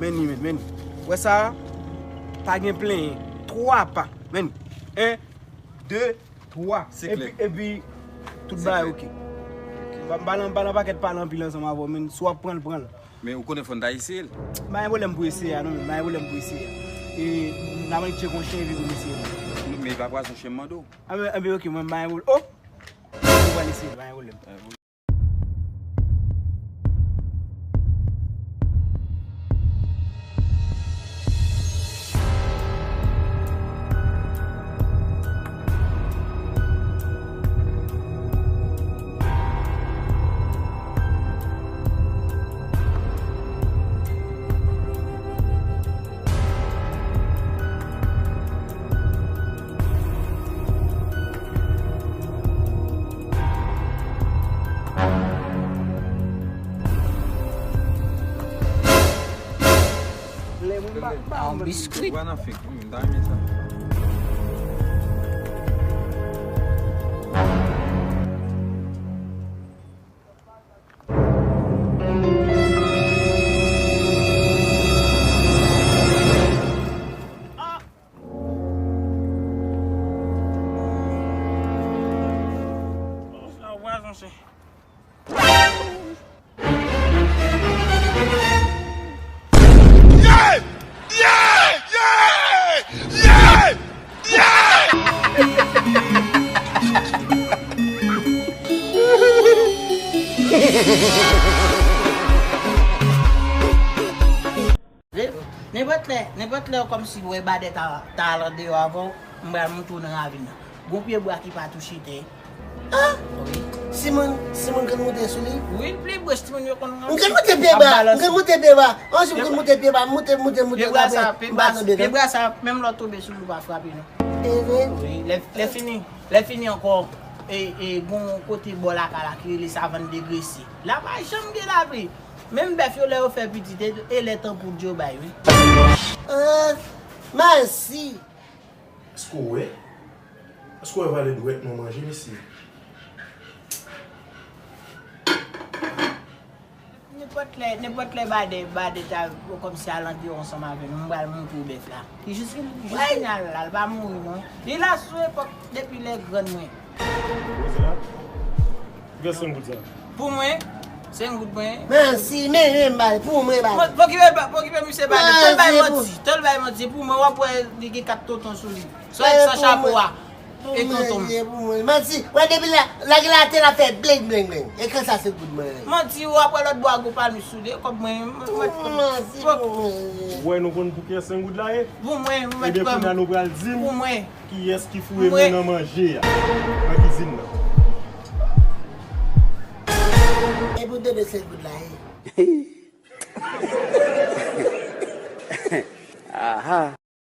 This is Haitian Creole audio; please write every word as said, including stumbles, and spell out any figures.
Men ni, men, men ni. Wè sa? Pa gen plenyen. Twa pa. Men ni. En, de, twa. Se klè. Epi, epi, tout bagay oke. Ba, ba nan, ba nan pakèt pale anpil ansanm avè w, men si w ap pran l, pran l. Men ou konnen fò n ta eseye l. Pa gen pwoblèm pou eseye a, non, men pa gen pwoblèm pou eseye a. E, n a manje tchèk yon chen epi pou n eseye l. Men e pa pwazon chen m mande w. A, men, enben, oke, mwen, pa gen pwoblèm. O! Ou pral eseye l, pa gen pwoblèm. Lè mwen pa, pa yon biskwi. Bwa nan fik, wi, m ta renmen sa. Nenpòt lè, nenpòt lè kòmsi w wè Badè ta, ta al andeyò avè w, m pral montre w nan ravin nan. Gon pye bwa ki pa touche tè. Ah! Wi. Si moun, si moun konn moute sou li? Wi, l pi bwèch, timoun yo konn ranse. M konn moute pye bwa, m konn moute pye bwa. Yon jou m konn moute pye bwa, m moute, moute, moute, m pa tonbe, non. Pye bwa sa, menm lè w tonbe sou li, ou pa frape, non. E vre? Wi, lè, lè fini, lè fini ankò, e, e, gon kote bò lakay la ki rele Savann Degrese. La pa janm gen lapli. Menm bèf yo, lè yo fè pitit, e, e lè tanpou yo bay, wi. Ah, mèsi. Èske w wè? Èske w wè valè dwèt nou manje, mesye? Nenpòt lè, nenpòt lè Badè, Badè ta kòmsi al andeyò ansanm avè nou, m pral montre w bèf la. Li jis vin, jis vin al la, l pa mouri non. Li la sou epòk depi lè grann mwen. Ou gen senk goud sa? Pou mwen, senk goud mwen. Mèsi, men, men, bay, pou mwen, bay. Pokipe, pokipe misye, bay. Tan l bay manti, tan l bay manti, pou mwen, w ap wè li gen kat tonton sou li. Sòt san chapo a. E tonton m. Pou mwen, pou mwen. Manti, wè depi la, lage la atè la fè bleng, bleng, bleng. E kansa se goud mwen. Manti, w ap wè lòt bò a gon palmis sou li, kòb mwen. Manti, pou mwen. Ou wè nou konn pou kiyès senk goud la ye? Pou mwen, pou mwen. Ebyen, kounye a nou pral di m. Pou mwen. Kiyès ki foure men nan manje a? Nan kizin nan. E pou de de senk goud la ye? Aha.